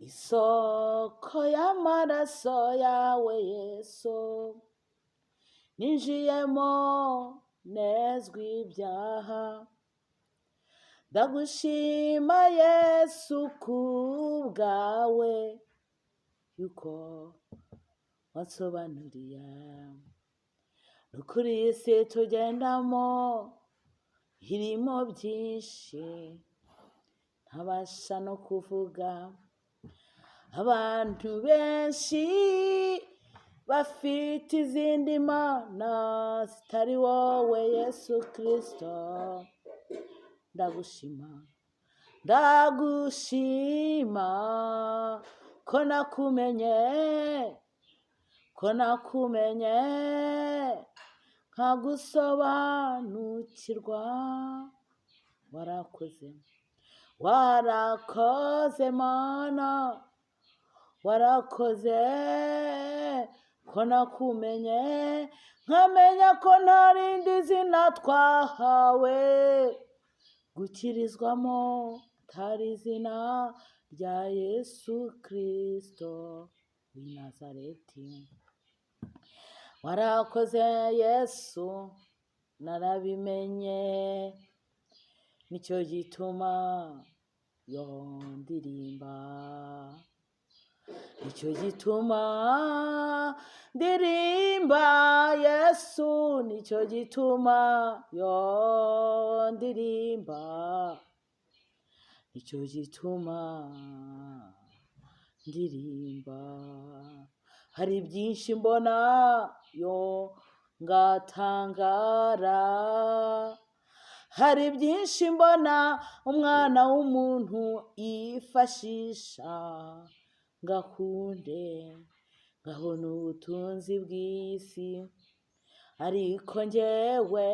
Isoko y'amaraso yawe Yesu, ninjiyemo nezwa ibyaha. Ndagushima Yesu kubwawe, yuko wansobanuriye. Nukuri iyi si tugendamo irimo byinshi ntabasha no kuvuga. Abantu benshi bafite izindi mana zitari wowe Yesu Kristo. Ndagushima, ndagushima ko nakumenye, ko nakumenye nkagusobanukirwa. Warakoze, warakoze Mana, warakoze ko nakumenye, nkamenya ko nta rindi zina twahawe gukirizwamo atari izina rya Yesu Kristo w'i Nazareti. Warakoze Yesu, narabimenye, nicyo gituma yo ndirimba, nicyo gituma ndirimba Yesu, nicyo gituma yo ndirimba, nicyo gituma ndirimba. Hari byinshi mbona yo ngatangara, hari byinshi mbona umwana w'umuntu yifashisha, ngakunde ngabona ubutunzi bw'isi, ariko njyewe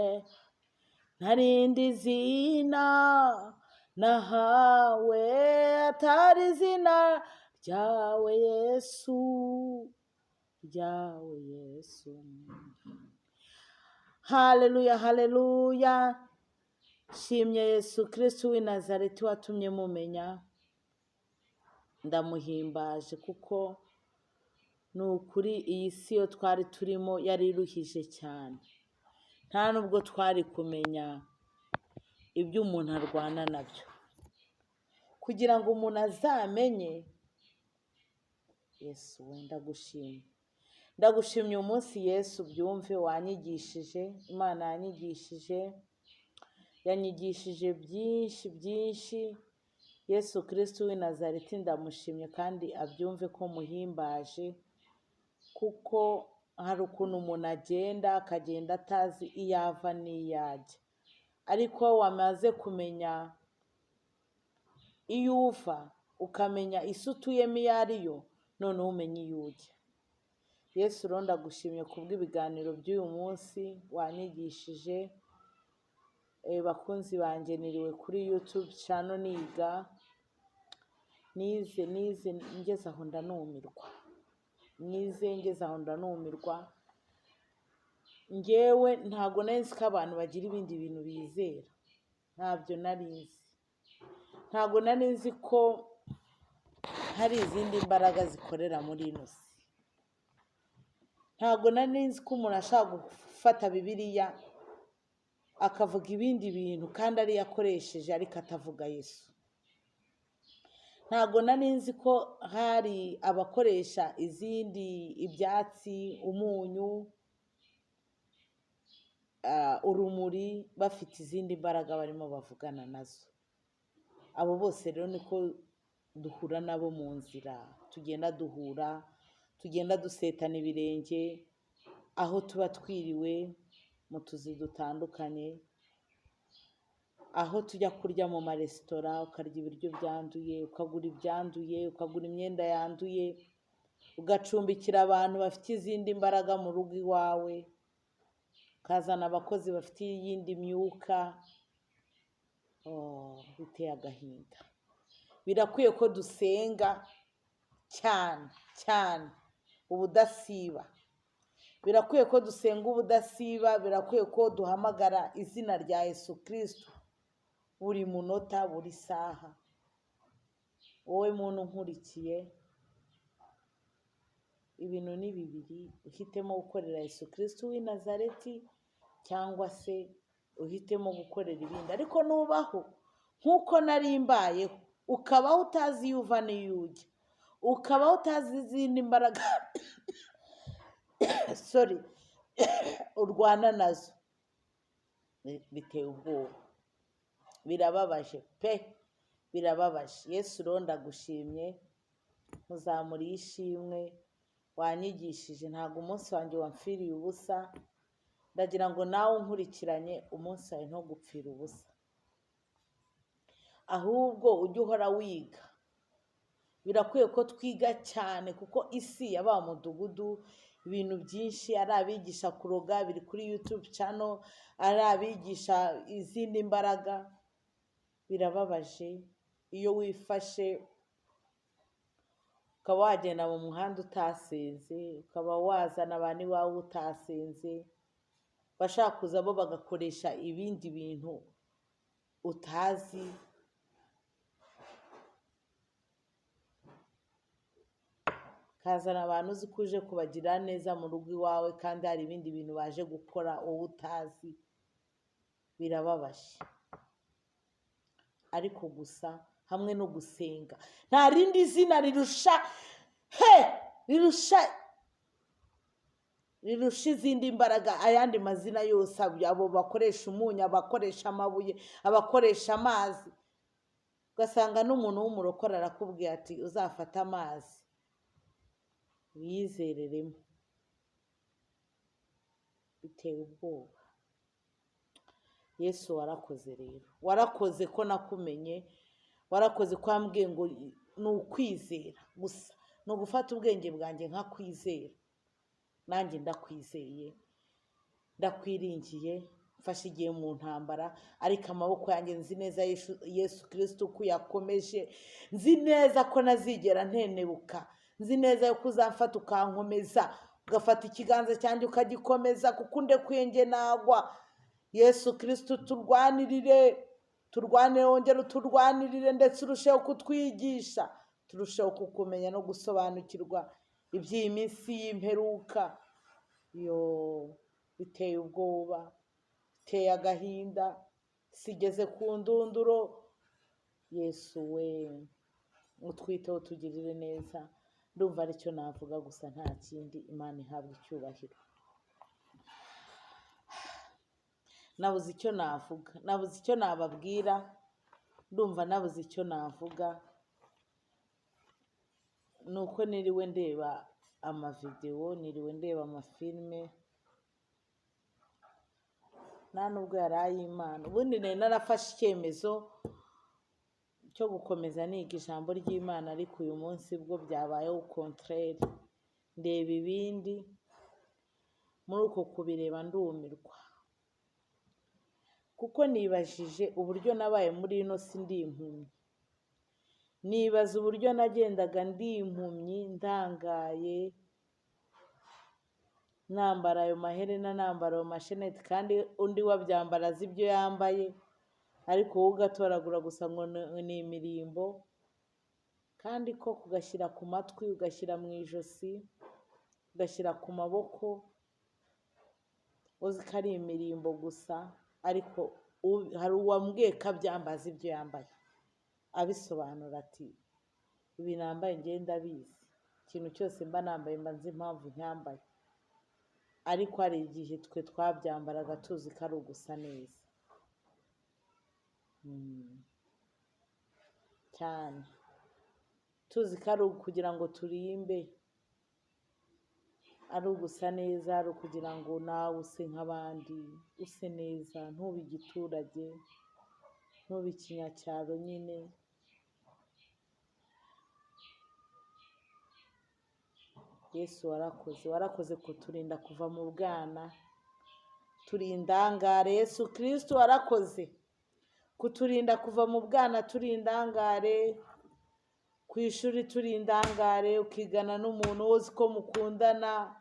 ntarindi zina nahawe atari izina ryawe Yesu, ryawe Yesu. Haleluya, haleluya. Shimye Yesu Kristo w'i Nazareti watumye mumenya, ndamuhimbaje kuko ni ukuri iyi si yo twari turimo yari iruhije cyane, nta nubwo twari kumenya ibyo umuntu arwana nabyo. Kugira ngo umuntu azamenye Yesu we, ndagushimye, ndagushimye umunsi Yesu byumve wanyigishije, Imana yanyigishije, yanyigishije byinshi byinshi. Yesu Kristo w'i Nazareti ndamushimye kandi abyumve ko muhimbaje, kuko hari ukuntu umuntu agenda akagenda atazi iyo ava n'iyo ajya, ariko wamaze kumenya iyo uva, ukamenya isi utuyemo iyo ari yo, noneho umenya iyo ujya. Yesu rero ndagushimye kubw'ibiganiro by'uyu munsi wanyigishije. Bakunzi banjye, niriwe kuri YouTube channel niga, nize nize ngeze aho ndanumirwa, nize ngeze aho ndanumirwa. Njyewe ntabwo nari nzi ko abantu bagira ibindi bintu bizera, ntabyo nari nzi, ntabwo nari nzi ko hari izindi mbaraga zikorera muri ino si, ntabwo nari nzi ko umuntu ashobora gufata Bibiliya akavuga ibindi bintu kandi ariyo akoresheje ariko atavuga Yesu. Ntabwo nari nzi ko hari abakoresha izindi ibyatsi, umunyu, urumuri, bafite izindi mbaraga barimo bavugana nazo. Abo bose rero niko duhura nabo mu nzira, tugenda duhura, tugenda dusetana ibirenge, aho tuba twiriwe mu tuzi dutandukanye, aho tujya kurya mu maresitora, ukarya ibiryo byanduye, ukagura ibyanduye, ukagura imyenda yanduye, ugacumbikira abantu bafite izindi mbaraga mu rugo iwawe, ukazana abakozi bafite iyindi myuka. Oh, biteye agahinda. Birakwiye ko dusenga cyane cyane ubudasiba, birakwiye ko dusenga ubudasiba, birakwiye ko duhamagara izina rya Yesu Kristo buri munota, buri saha. Wowe muntu nkurikiye, ibintu ni bibiri: uhitemo gukorera Yesu Kristo w'i Nazareti cyangwa se uhitemo gukorera ibindi. Ariko nubaho nk'uko nari mbayeho, ukabaho utazi iyo uva n'iyo ujya, ukabaho utazi izindi mbaraga sorry urwana nazo, biteye ubwoba, birababaje pe, birababaje. Yesu rero ndagushimye, nkuzamuriye ishimwe, wanyigishije, ntabwo umunsi wanjye wamfiriye ubusa. Ndagira ngo nawe unkurikiranye, umunsi wawe ntugupfire ubusa, ahubwo ujye uhora wiga. Birakwiye ko twiga cyane, kuko isi yabaye umudugudu, ibintu byinshi, ari abigisha kuroga biri kuri YouTube channel, ari abigisha izindi mbaraga. Birababaje iyo wifashe ukaba wagenda mu muhanda utasenze, ukaba wazana abantu iwawe utasenze, bashaka kuza bo bagakoresha ibindi bintu utazi. Ukazana abantu uzi ko uje kubagirira neza mu rugo iwawe, kandi hari ibindi bintu baje gukora wowe utazi. Birababaje. Ariko gusa hamwe no gusenga, nta rindi zina rirusha he rirusha rirusha izindi mbaraga ayandi mazina yose, abo bakoresha umunyu, abakoresha amabuye, abakoresha amazi. Ugasanga n'umuntu w'umurokore arakubwira ati uzafate amazi wiyizereremo. Biteye ubwoba. Yesu warakoze rero, warakoze ko nakumenye, warakoze ko wambwiye ngo ni ukwizera gusa, ni ugufata ubwenge bwanjye nkakwizera. Nanjye ndakwizeye, ndakwiringiye, mfashe igihe mu ntambara, ariko amaboko yanjye nzi neza Yesu Kristo ko uyakomeje, nzi neza ko ntazigera ntenebuka, nzi neza yuko uzamfata ukankomeza, ugafata ikiganza cyanjye ukagikomeza, kuko undekuye njye nagwa. Yesu Kristo turwanirire, turwanire, wongere uturwanirire, ndetse urusheho kutwigisha, turusheho kukumenya no gusobanukirwa iby'iyi minsi y'imperuka. Yo, biteye ubwoba, biteye agahinda, sigeze ku ndunduro. Yesu we, utwiteho, tugirire neza. Ndumva aricyo navuga gusa, nta kindi. Imana ihabwe icyubahiro. Nabuze icyo navuga, nabuze icyo nababwira, ndumva nabuze icyo navuga. Ni uko niriwe ndeba amavidewo, niriwe ndeba amafilime, nta nubwo yari ay'Imana. Ubundi nari narafashe icyemezo cyo gukomeza niga ijambo ry'Imana, ariko uyu munsi bwo byabayeho contraire, ndeba ibindi. Muri uko kubireba ndumirwa, kuko nibajije uburyo nabaye muri ino si ndi impumyi, nibaza uburyo nagendaga ndi impumyi, ndangaye, nambara ayo maherena, nambara ayo masheneti, kandi undi wabyambara azi ibyo yambaye, ariko wowe ugatoragura gusa ngo ni imirimbo, kandi ko kugashyira ku matwi, ugashyira mu ijosi, ugashyira ku maboko, uzi ko ari imirimbo gusa, ariko hari uwambwiye ko abyambaza ibyo yambaye, abisobanura ati ibi nambaye njye ndabizi, ikintu cyose mba nambaye mba nzi impamvu ncyambaye, ariko hari igihe twe twabyambaraga tuzi ko ari ugusa neza cyane, tuzi ko ari ukugira ngo turimbe, ari ugusa neza, ari ukugira ngo nawe use nk'abandi, use neza, ntube igiturage, ntube ikinyacyaro nyine. Yesu warakoze, warakoze kuturinda kuva mu bwana, turi indangare. Yesu Kristo warakoze kuturinda kuva mu bwana, turi indangare, ku ishuri turi indangare, ukigana n'umuntu uzi ko mukundana,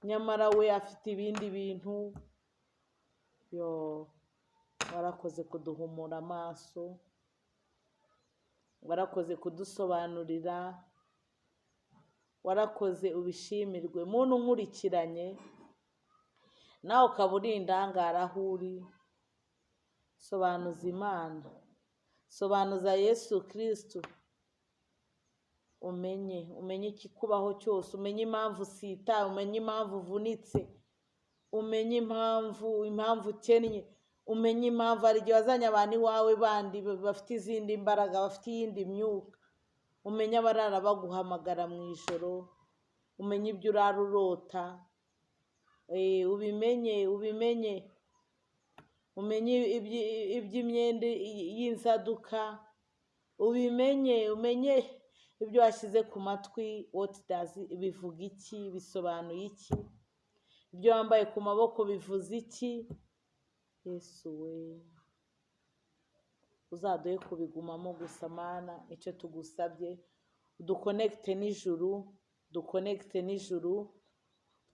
nyamara we afite ibindi bintu. Yo, warakoze kuduhumura amaso. Warakoze kudusobanurira, warakoze, ubishimirwe. Muntu unkurikiranye nawe ukaba uri indangare aho uri, sobanuza Imana, sobanuza Yesu Kirisitu, umenye ikikubaho cyose, umenye impamvu usitaye, umenye impamvu uvunitse, umenye impamvu ukennye, umenye impamvu hari igihe wazanye abantu iwawe bandi bafite izindi mbaraga, bafite iyindi myuka, umenye abarara baguhamagara mu ijoro, umenye ibyo urara urota, ubimenye, ubimenye, umenye iby'imyenda y'inzaduka, ubimenye, umenye ibyo washyize ku matwi, what does bivuga iki, bisobanuye iki, ibyo wambaye ku maboko bivuze iki. Yesu we, uzaduhe kubigumamo gusa Mana, nicyo tugusabye, udukonekite n'ijuru, dukonekite n'ijuru,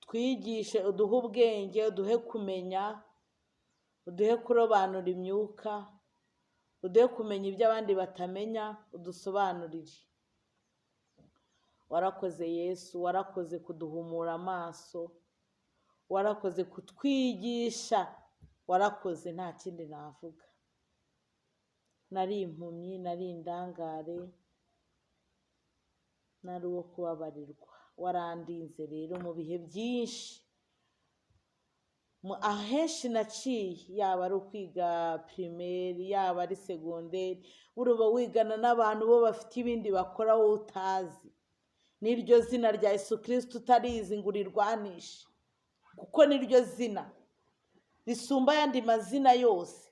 twigishe, uduhe ubwenge, uduhe kumenya, uduhe kurobanura imyuka, uduhe kumenya ibyo abandi batamenya, udusobanurire. Warakoze Yesu, warakoze kuduhumura amaso, warakoze kutwigisha, warakoze, nta kindi navuga. Nari impumyi, nari indangare, nari uwo kubabarirwa. Warandinze rero mu bihe byinshi, ahenshi naciye, yaba ari ukwiga pirimeri, yaba ari segonderi, uruba wigana n'abantu bo bafite ibindi bakora wowe utazi. N'iryo zina rya Yesu Kirisitu utarizi ngo urirwanishe, kuko niryo zina risumba ayandi mazina yose.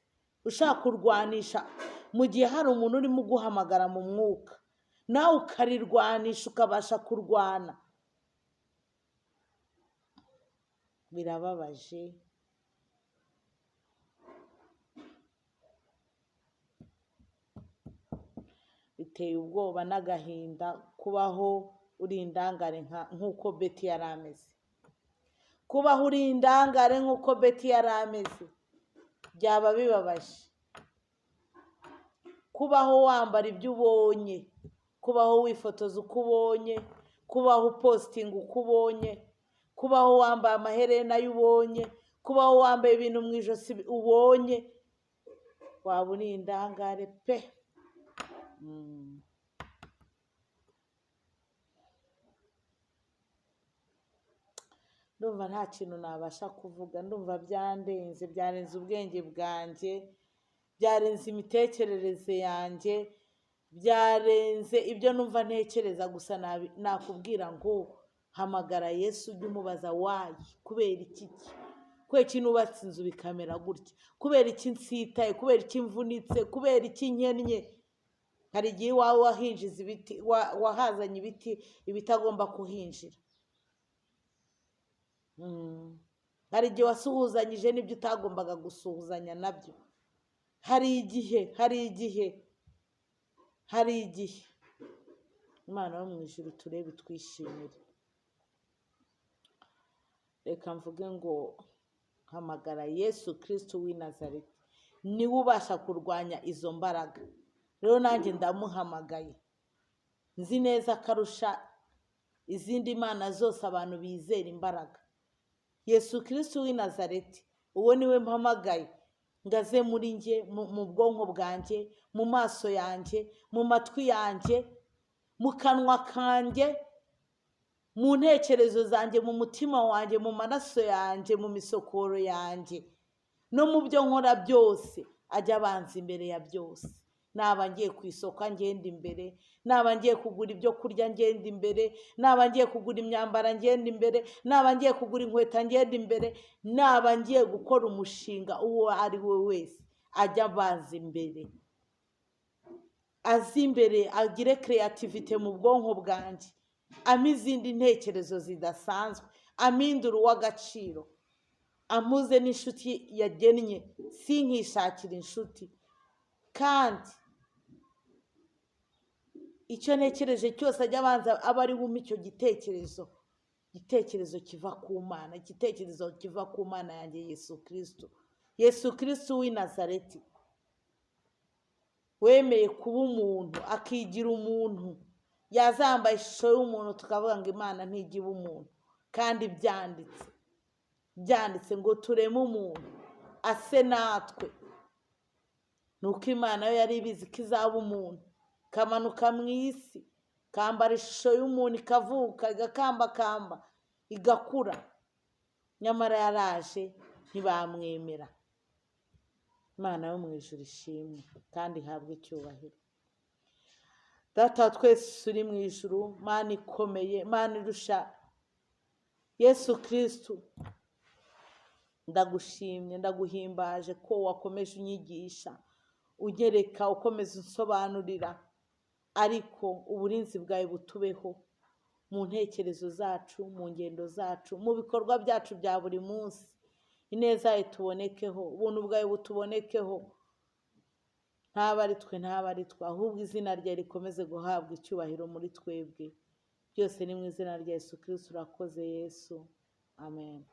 Ushaka kurwanisha mu gihe hari umuntu urimo uguhamagara mu mwuka, nawe ukarirwanisha ukabasha kurwana. Birababaje. Biteye ubwoba n'agahinda kubaho uri indangare nk'uko Betty yari ameze. Kubaho uri indangare nk'uko Betty yari ameze byaba bibabaje. Kubaho wambara ibyo ubonye, kubaho wifotoza uko ubonye, kubaho upositinga uko ubonye, kubaho wambaye amaherena ayo ubonye, kubaho wambaye ibintu mu ijosi ubonye, waba uri indangare pe. Ndumva nta kintu nabasha kuvuga, ndumva byandenze, byarenze ubwenge bwanjye, byarenze imitekerereze yanjye, byarenze ibyo numva ntekereza. Gusa nakubwira ngo hamagara Yesu ujye umubaza wayi, kubera iki ki? Kubera iki nubatse inzu bikamera gutya? Kubera iki nsitaye? Kubera iki mvunitse? Kubera iki nkennye? Hari igihe iwawe wahinjiza ibiti, wahazanye ibiti ibitagomba kuhinjira. Hari igihe wasuhuzanyije n'ibyo utagombaga gusuhuzanya nabyo. Hari igihe, hari igihe, hari igihe. Imana yo mu ijuru turebe twishimire. Reka mvuge ngo hamagara Yesu Kirisitu w'i Nazareti, niwe ubasha kurwanya izo mbaraga. Rero nanjye ndamuhamagaye, nzi neza ko arusha izindi mana zose abantu bizera imbaraga. Yesu Kirisitu w'i Nazareti, uwo niwe mpamagaye ngaze muri njye, mu bwonko bwanjye, mu maso yanjye, mu matwi yanjye, mu kanwa kanjye, mu ntekerezo zanjye, mu mutima wanjye, mu maraso yanjye, mu misokoro yanjye, no mu byo nkora byose, ajya abanza imbere ya byose. Naba ngiye ku isoko ngenda imbere, naba ngiye kugura ibyo kurya ngenda imbere, naba ngiye kugura imyambaro ngenda imbere, naba ngiye kugura inkweto ngenda imbere, naba ngiye gukora umushinga uwo ari we wese, ajya abanza imbere, aze imbere, agire creativity mu bwonko bwanjye, ampe izindi ntekerezo zidasanzwe, ampindure uw'agaciro, ampuze n'inshuti yagennye, sinkishakire inshuti. Kandi icyo ntekereje cyose ajya abanza aba ari bumpe icyo gitekerezo, igitekerezo kiva ku Mana, igitekerezo kiva ku Mana yanjye Yesu Kirisitu, Yesu Kirisitu w'i Nazareti. Wemeye kuba umuntu, akigira umuntu, yazambaye ishusho y'umuntu, tukavuga ngo Imana ntijya iba umuntu, kandi byanditse ngo tureme umuntu ase natwe. Ni uko Imana yo yari ibizi ko izaba umuntu, ikamanuka mu isi, ikambara ishusho y'umuntu, ikavuka, igakambakamba, igakura. Nyamara yaraje ntibamwemera. Imana yo mu ijuru ishimwe kandi ihabwe icyubahiro. Data wa twese uri mu ijuru, Mana ikomeye, Mana irusha Yesu Kristu, ndagushimye, ndaguhimbaje ko wakomeje unyigisha, unyereka, ukomeza unsobanurira, ariko uburinzi bwawe butubeho mu ntekerezo zacu, mu ngendo zacu, mu bikorwa byacu bya buri munsi. Ineza yawe tubonekeho, ubuntu bwawe butubonekeho, ntaba ari twe, ntaba ari twe, ahubwo izina ryawe rikomeze guhabwa icyubahiro muri twebwe. Byose ni mu izina rya Yesu Kristu. Urakoze Yesu, amen.